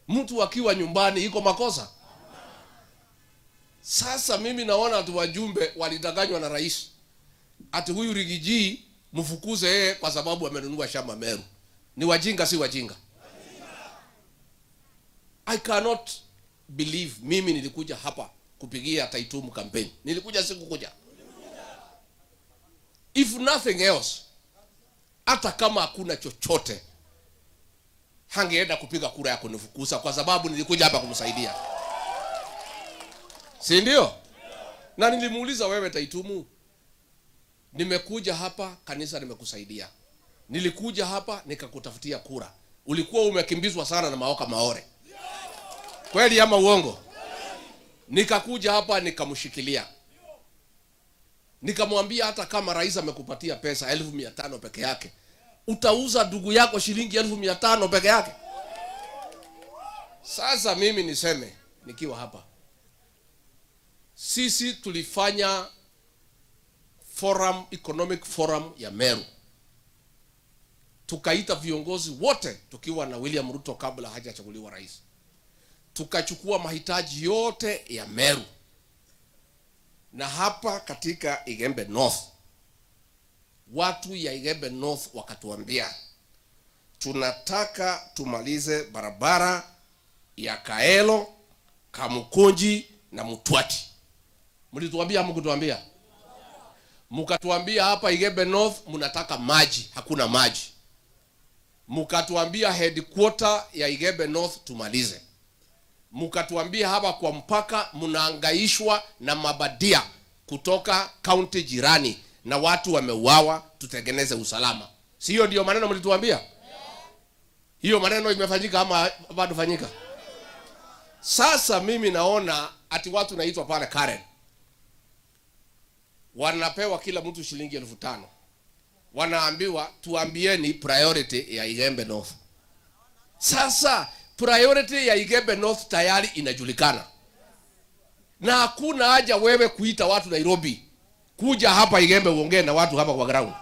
Mtu akiwa nyumbani iko makosa? Sasa mimi naona ati wajumbe walidanganywa na rais, ati huyu Riggy G mfukuze yeye kwa sababu amenunua shamba Meru. Ni wajinga, si wajinga? I cannot believe mimi nilikuja hapa kupigia Taitumu campaign. Nilikuja, sikukuja? If nothing else, hata kama hakuna chochote, hangeenda kupiga kura ya kunifukuza kwa sababu nilikuja hapa kumsaidia, si ndio? Na nilimuuliza, "Wewe Taitumu, nimekuja hapa kanisa, nimekusaidia, nilikuja hapa nikakutafutia kura, ulikuwa umekimbizwa sana na Maoka Maore, kweli ama uongo? Nikakuja hapa nikamshikilia, nikamwambia hata kama rais amekupatia pesa 500,000 peke yake, utauza ndugu yako shilingi 500,000 peke yake?" Sasa mimi niseme nikiwa hapa, sisi tulifanya forum, economic forum ya Meru, tukaita viongozi wote tukiwa na William Ruto kabla hajachaguliwa rais, tukachukua mahitaji yote ya Meru, na hapa katika Igembe North, watu ya Igembe North wakatuambia tunataka tumalize barabara ya Kaelo, Kamukunji na Mutwati. Mlituambia, hamkutuambia? Mkatuambia hapa Igembe North mnataka maji, hakuna maji. Mkatuambia headquarter ya Igembe North tumalize. Mkatuambia hapa kwa mpaka mnaangaishwa na mabadia kutoka kaunti jirani na watu wameuawa, tutengeneze usalama. Sio ndio maneno mlituambia? Hiyo maneno imefanyika ama bado fanyika? Sasa mimi naona ati watu naitwa pale Karen, wanapewa kila mtu shilingi 5,000, wanaambiwa tuambieni priority ya Igembe North. Sasa priority ya Igembe North tayari inajulikana, na hakuna haja wewe kuita watu Nairobi kuja hapa Igembe uongee na watu hapa kwa ground.